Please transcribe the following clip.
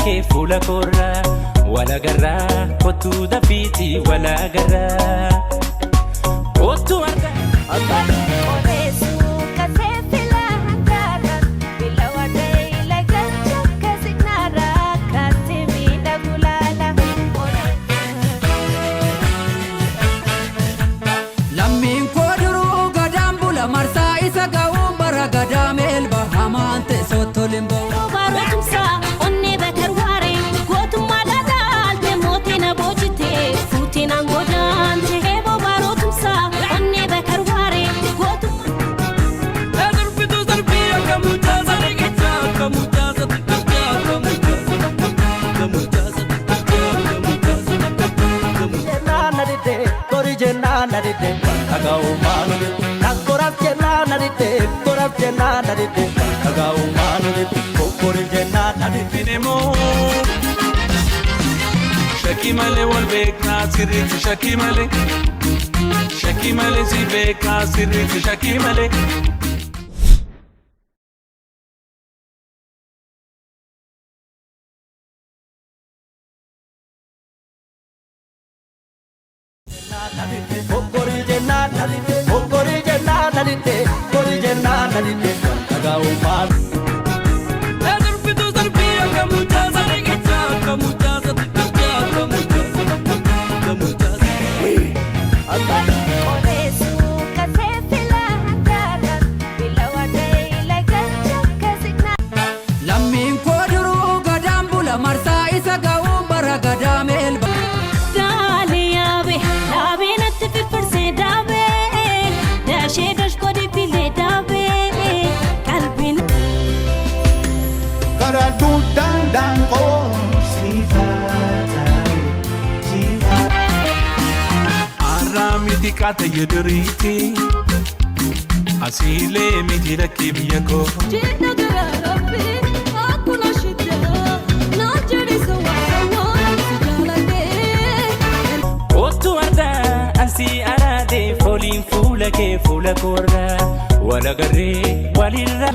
kee fuula koorraa walagarraa kottuu dafiitii walagarraa kottuu argaa. Lammiin koo duruu gadaan bula marsaa isa ga'uun bara gadaa meelba hamaan teessoo toliin ba'u. Shakkii malee wal beeknaa sirriitti shakkii malee. Shakkii malee si beekaa sirriitti shakkii malee. Lammiin koo duruu gadaan bula marsaa isa ga'uun bara gadaa meelba. Arraa miti qaata yeduriiti. Asiilee miti lakkee biyya koo. Kottuu argaa ansii araadee fooliin fuula kee fuula koorraa walagarree walirraa.